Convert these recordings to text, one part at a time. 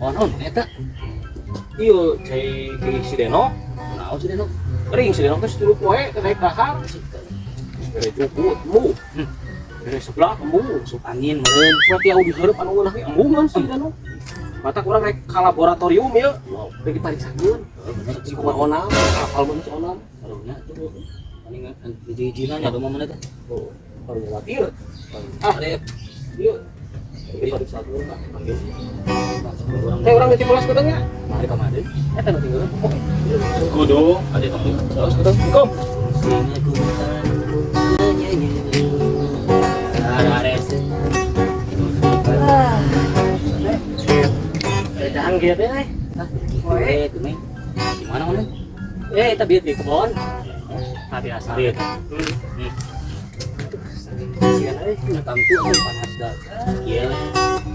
Oh, naon eta? Iya, cai si Deno. Naon si Deno? Kering si Deno teh 10 poe teh naik dahar. Bere jukut, embung. Bere sebelah embung. Masuk angin meureun. Berarti aku dihareup anu ngeunah ge embungan si Deno. Mata kurang rek ka laboratorium ya. Wow. Rek dipariksakeun. Oh, bener. Si kumaha onam, hafal bener si onam. Karunya tuh. Paling hiji-hijina nya rumah mana teh? Oh, baru khawatir. Ah, deh. Iya. Dipariksakeun lah. Urang Teh urang ditimulas katanya. mari kamari. Eta nu tinggal. Oke. Kudu ada temu. Terus terus. Kom. Dahang gitu teh. Eh, tuh, Meng. Gimana mana? Eh, eta bieu di kebon. Ah, biasa. Bieu. Hmm. Hmm. Sian euy. Tentu anu panas dah. Iya.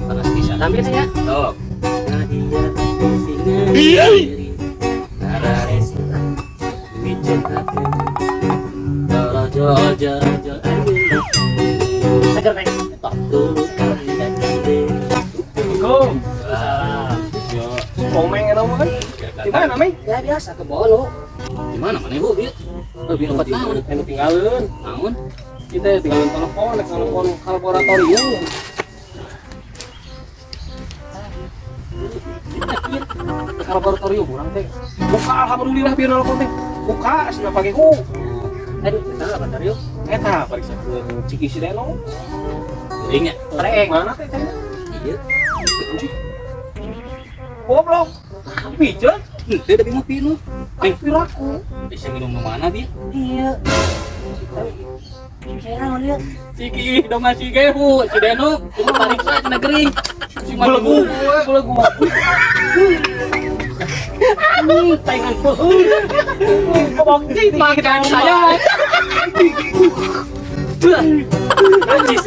Panas pisan. Tampil teh ya. Sok. Seger teh. Kom. Salam. Ya, si Komeng eta mah kan. Di mana, Meng? Ya biasa kebon lu. Di mana mana Bu? Bieu? Oh, bieu obat naon? Anu tinggalin. Naon? Kita tinggalin telepon, rek telepon ke laboratorium. Ke laboratorium urang teh. Buka alhamdulillah bieu telepon teh. Buka cenah pake ku. Aduh, kita laboratorium. Eta pariksakeun ciki si Deno. Geuring nya. Trek. Mana teh cai? Iya. Goblok. Pijet. Henteu da bingung pinu. Meng piraku. Bisa minum nu mana bieu? Iya. Saya naon ieu? Ciki dong ngasih gehu, si Deno, kudu pariksa cenah gering. Si Belegu, belegu. Taingan peuh. Makan saya. Najis.